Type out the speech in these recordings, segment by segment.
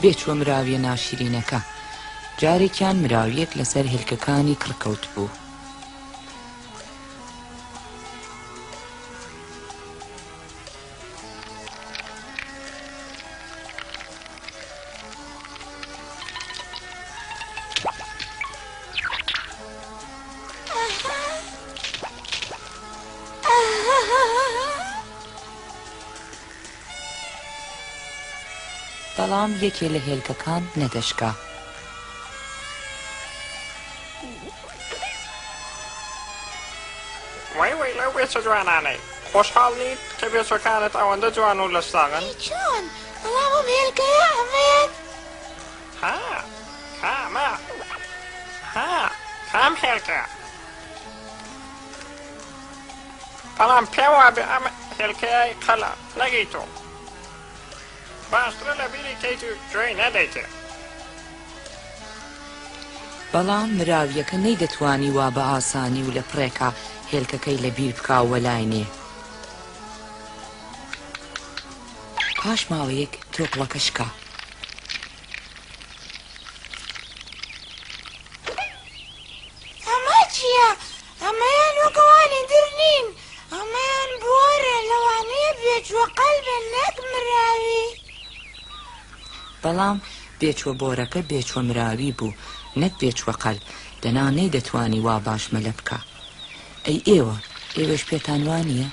بێچووە مراویە ناشیرینەکە. جارێکیان مراویەک لەسەر هێلکەکانی کڕ کەوتبوو. بەڵام یەکێ لە هێلکەکان نەدەشکا. وەی وەی لەو بێچە جوانانەی. خۆشحاڵ نیت کە بێچوەکانت ئەوەندە جوان و لەشساغن؟ ئەی چۆن؟ بەڵام ئەم هێلکەیە ئەمەیان. ها؟ کامە؟ ها؟ کام هێلکە؟ بەڵام پێم وابێ ئەم هێلکەیە قەلە نەگەی تۆ. باشترە لەبیری کەیت و گوێی نەدەیتێ. بەڵام مراویەکە نەیدەتوانی وا بە ئاسانی و لە پڕێکا هێلکەکەی لە بیر بکا و وەلای نێ. پاش ماوەیەک تۆپڵەکە شکا. ئەمە چییە؟ ئەمەیان وەک ئەوانی تر نین. ئەمەیان بۆرە، لەوانەیە بێچووە قەل بێ نەک مراوی. بەڵام بێچووە بۆرەکە بێچووە مراوی بوو نەک بێچووە قەل، دەنا نەیدەتوانی وا باش مەلە بکا. ئەی ئێوە، ئێوەیش پێتان وا نییە؟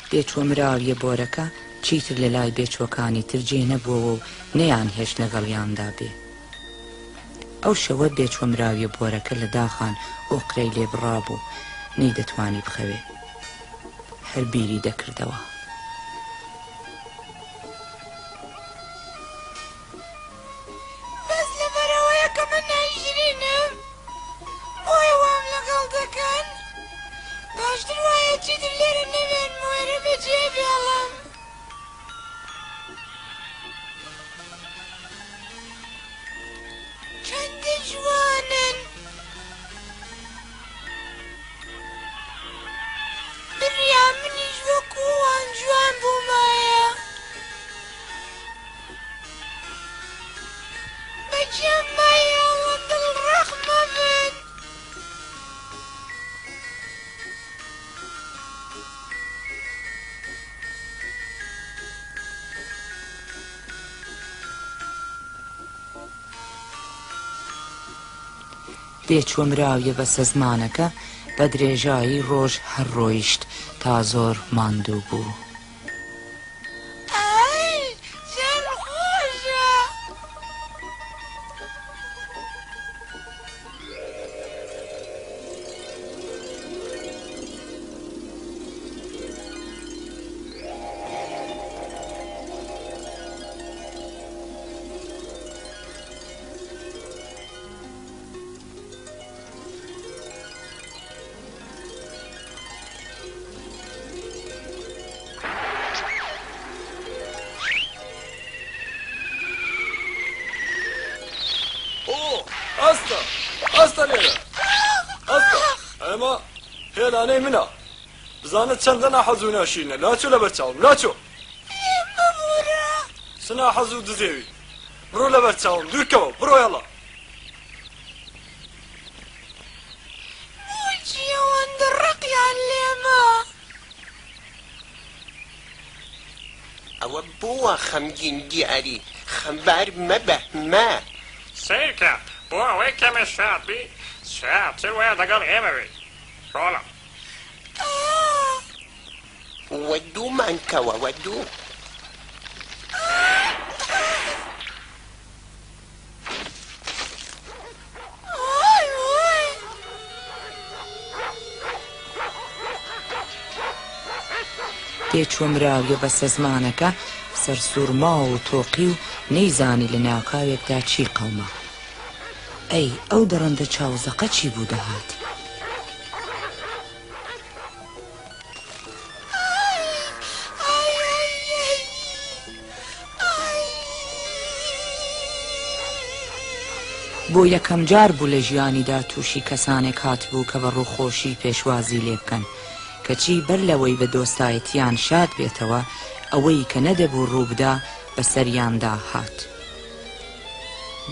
بێچووە مراویە بۆرەکە چیتر لە لای بێچووەکانی تر جێ نەبووەوە و نەیانهێشت لەگەڵیاندا بێ. ئەو شەوە بێچووە مراویە بۆرەکە لە داخان ئۆقرەی لێ بڕابوو، نەیدەتوانی بخەوێ. هەر بیری دەکردەوە. بەس لەبەرئەوەیە کە من نایشرینم بۆیە وام لەگەڵ دەکەن باشتر وایە چیتر لێرە نەمێنم و ئێرە بەجێ بێڵم. چەندە جوانن. بریا منیش وەکو ئەوان جوان بوومایە. بەجێم مەهێڵن دڵڕەق مەبن. بێچووە مراویە بەسەزمانەکە بە درێژایی ڕۆژ هەر ڕۆیشت تا زۆر ماندوو بوو. ئای چەند خۆشە. ئۆ ئەستە ئەستە لێرە ئەستە ئەمە هێلانەی منە بزانە چەندە ناحەز و ناشیرینە لاچۆ لەبەر چاوم لاچۆ چ ناحەز و دزێوی بڕۆ لەبەر چاوم دوورکەوە بڕۆ یەڵا. بۆچی ئەوەندە ڕقیان لێمە؟ ئەوە بۆ وا خەمگین دیاری؟ خەمبار مەبە، مە. سەیرکە، بۆ ئەوەی کەمێ شاد بی، چاکتر وایە دەگەڵ ئێمە بێی، ڕۆڵە. وەدوومان کەوە، وەدوو. تێچووە مراویە بەسەزمانەکە سەرسوورماو و تۆقی و نەیزانی لە ناکاوێکدا چی قەوما. ئەی ئەو دڕندە چاو زەقە چی بوو دەهات؟ بۆ یەکەم جار بوو لە ژیانیدا تووشی کەسانێک هاتبوو کە بە ڕووخۆشی پێشوازی لێ بکەن، کەچی بەر لەوەی بە دۆستایەتییان شاد بێتەوە، ئەوەی کە نەدەبوو ڕوو بدا بە سەریاندا هات.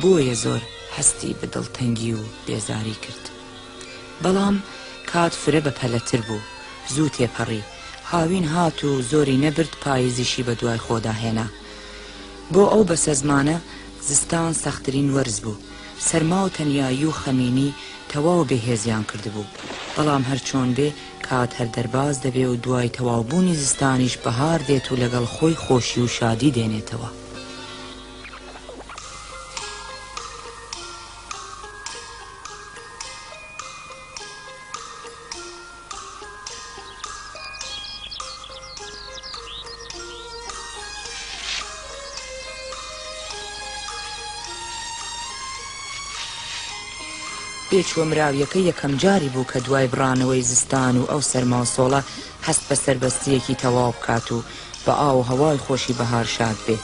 بۆیە زۆر هەستی بە دڵتەنگی و بێزاری کرد. بەڵام کات فرە بە پەلەتر بوو، زوو تێپەڕی. هاوین هات و زۆری نەبرد پایزیشی بە دوای خۆدا هێنا. بۆ ئەو بەسەزمانە زستان سەخترین وەرز بوو. سەرما و تەنیایی و خەمینی تەواو بێهێزیان کردبوو. بەڵام هەر چۆن بێ کات هەر دەرباز دەبێ و دوای تەواوبوونی زستانیش بەهار دێت و لەگەڵ خۆی خۆشی و شادی دێنێتەوە. بێچووە مراویەکە یەکەم جاری بوو کە دوای بڕانەوەی زستان و ئەو سەرما و سۆڵە هەست بە سەربەستییەکی تەواو بکات و بە ئاو و هەوای خۆشی بەهار شاد بێ.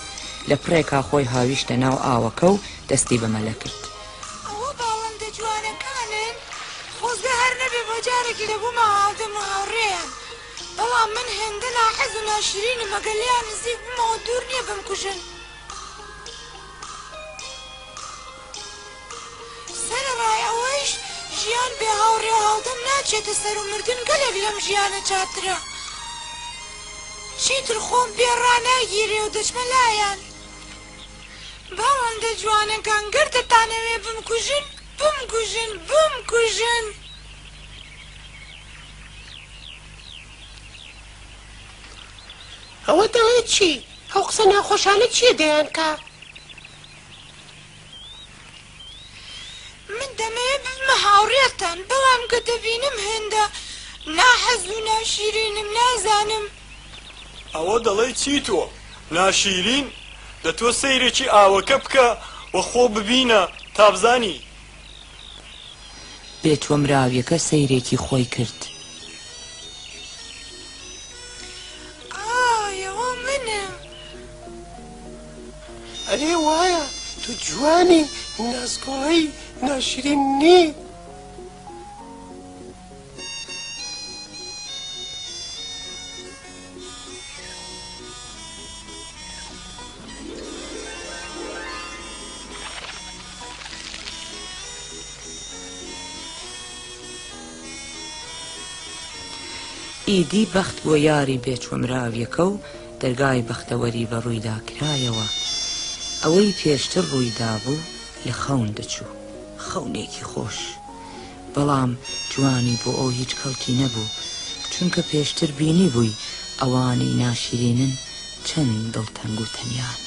لە پڕێکا خۆی هاویشتە ناو ئاوەکە و دەستی بە مەلە کرد. ئەوە باڵندە جوانەکانن؟ خۆزگە هەر نەبێ بۆ جارێکی دەبوومە هاودەم و هاوڕێیان. بەڵام من هێندە ناحەز و ناشرینم ئەگەر لێیان نزیک بمەوە دوور نییە بمکوژن. سەرەڕای ئەوەیش ژیان بێ هاوڕێ و هاودەم ناچێتە سەر و مردن گەلێک لەم ژیانە چاترە. چیتر خۆم پێ ڕاناگیرێ و دەچمە لایان. باڵندە جوانەکان گەر دەتانەوێ بمکوژن، بمکوژن، بمکوژن. ئەوە دەڵێ چی؟ ئەو قسە ناخۆشانە چییە دەیانکا؟ من دەمەوێ ببمە هاوڕێتان، بەڵام کە دەبینم هێندە ناحەز و ناشیرینم، نازانم. ئەوە دەڵێی چی تۆ؟ ناشیرین؟ دە تۆ سەیرێکی ئاوەکە بکە و خۆ ببینە تا بزانی. بێچوە مراویەکە سەیرێکی خۆی کرد. ئای ئەوە منم. ئەرێ وایە تۆ جوانی ناسکۆڵەی ناشرین نی. ئیدی بەخت بۆ یاری بێچوە مراویەکە و دەرگای بەختەوەری بە ڕوویدا کرایەوە. ئەوەی پێشتر ڕووی دابوو لە خەون دەچوو. خەونێکی خۆش. بەڵام جوانی بۆ ئەو هیچ کەڵکی نەبوو، چونکە پێشتر بینیبووی ئەوانەی ناشیرینن چەند دڵتەنگ و تەنیان.